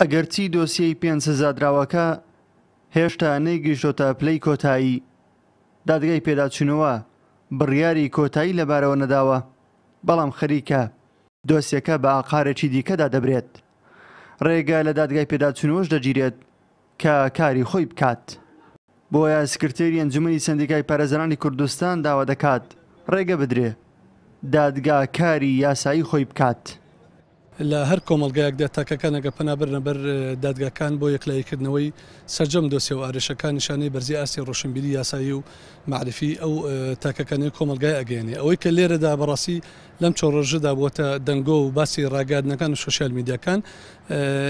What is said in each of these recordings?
ئەگەرچی دۆسیەی پێنج سزادراوەکە هێشتا نەیگەیشتۆتە پلەی کۆتایی، دادگای پێداچوونەوە بڕیاری کۆتایی لەبارەوە نەداوە، بەڵام خەریکە دۆسیەکە بە ئاقارێکی دیکەدا دەبرێت. ڕێگە لە دادگای پێداچوونەوەش دەگیرێت کە کاری خۆی بکات. بۆیە سکرتێری ئەنجومەنی سەندیکای پارێزەرانی کوردستان داوا دەکات ڕێگە بدرێ دادگا کاری یاسایی خۆی بکات. لە هەر کۆمەڵگایەکدا تاکەکان ئەگەر پەنا بەرنە بەر دادگاکان بۆ یەکلاییکردنەوەی سەرجەم دۆسیە و ئارێشەکان نیشانەی بەرزی ئاستی ڕۆشنبیری یاسایی و مەعریفی ئەو تاکەکانەی کۆمەڵگای ئەگەیەنێ. ئەوەی کە لێرەدا بەڕاستی لەم چۆن ڕۆژەدا بووەتە دەنگۆ و باسی ڕاگەیاندنەکان و سۆشیال میدیاکان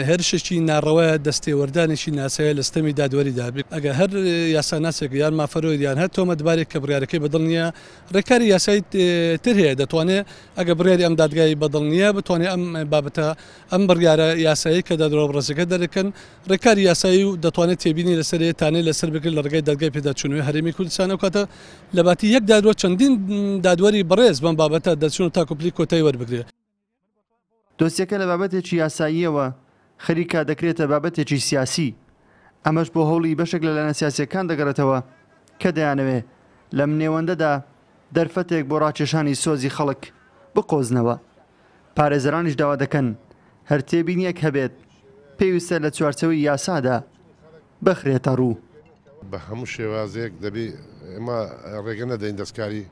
هێرشێکی ناڕەوایە، دەستێوەردانێکی ناسایە لە ستەمی دادوەریدا. ئەگەر هەر یاساناسێک یان مافەرۆر یان هەر تۆمەتبارێک کە بڕیارەکەی بەدڵ نییە ڕێکاری یاسایی تر هەیە دەتوانێت ئەگەر بڕیاری ئەم دادگای بەدڵ نییە بتوانێت ئەم بابەتە ئەم بڕیارە یاسایی کە دادوەرە بەڕێزەکە دەرەکەن ڕێکاری یاسایی و دەتوانێت تێبینی لەسەر هەیە تانەی لەسەر بگرێت لە ڕێگای دادگای پێداچوونەوەی هەرێمی کوردستان ئەو کاتە لە باتی یەک دادوەر چەندین دادوەری بەڕێز بەم بابەتە دەچن و تاکو پلی کۆتایی وەربگرێت. دۆسیەکە لە بابەتێکی یاساییەوە خەریکە دەکرێتە بابەتێکی سیاسی، ئەمەش بۆ هەوڵی بەشێک لە لایەنە سیاسییەکان دەگەڕێتەوە کە دەیانەوێ لەم نێوەندەدا دەرفەتێک بۆ ڕاکێشانی سۆزی خەڵک بقۆزنەوە. پارێزەرانیش داوا دەکەن هەر تێبینییەک هەبێت پێویستە لە چوارچێوەی یاسادا بخرێتە ڕوو. بە هەموو شێوازێک دەبێ ئێمە ڕێگە نەدەین دەستکاری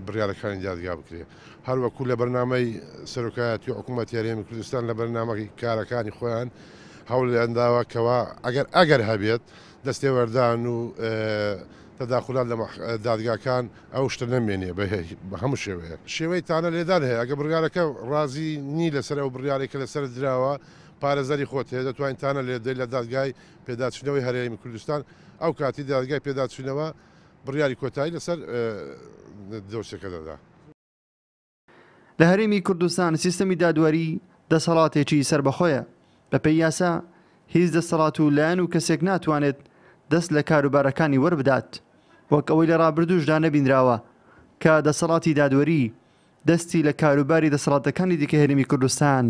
بڕیارەکانی دادگا بکرێ. هەر وەکوو لە بەرنامەی سەرۆکایەتی حکوومەتی هەرێمی کوردستان لە بەرنامەی کارەکانی خۆیان هەوڵیان داوە کەوا ئەگەر ئەگەر هەبێت دەستێوەردان و تەداخولات لە دادگاکان ئەو شتە نەمێنێ بە هەموو شێوەیەک. شێوەی تانە لێدان هەیە ئەگەر بڕیارەکە ڕازی نی لەسەر ئەو بڕیارەی کە لەسەرت دراوە پارێزەری خۆت هەیە دەتوانین تانە لێ بدەیت لە دادگای پێداچوونەوەی هەرێمی کوردستان ئەو کاتی دادگای پێداچوونەوە بڕیاری کۆتایی لەسەر دۆسیەکە دەدا. لە هەرێمی کوردستان سیستەمی دادوەری دەسەڵاتێکی سەربەخۆیە، بەپێی یاسا هیچ دەسەڵات و لایەن و کەسێک ناتوانێت دەست لە کاروبارەکانی وەربدات، وەک ئەوەی لە ڕابردووشدا نەبینراوە کە دەسەڵاتی دادوەری دەستی لە کاروباری دەسەڵاتەکانی دیکەی هەرێمی کوردستان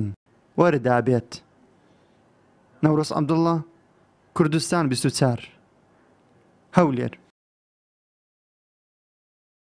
وەردابێت. نەورۆز عەبدوڵڵا، کوردستان 24، هەولێر.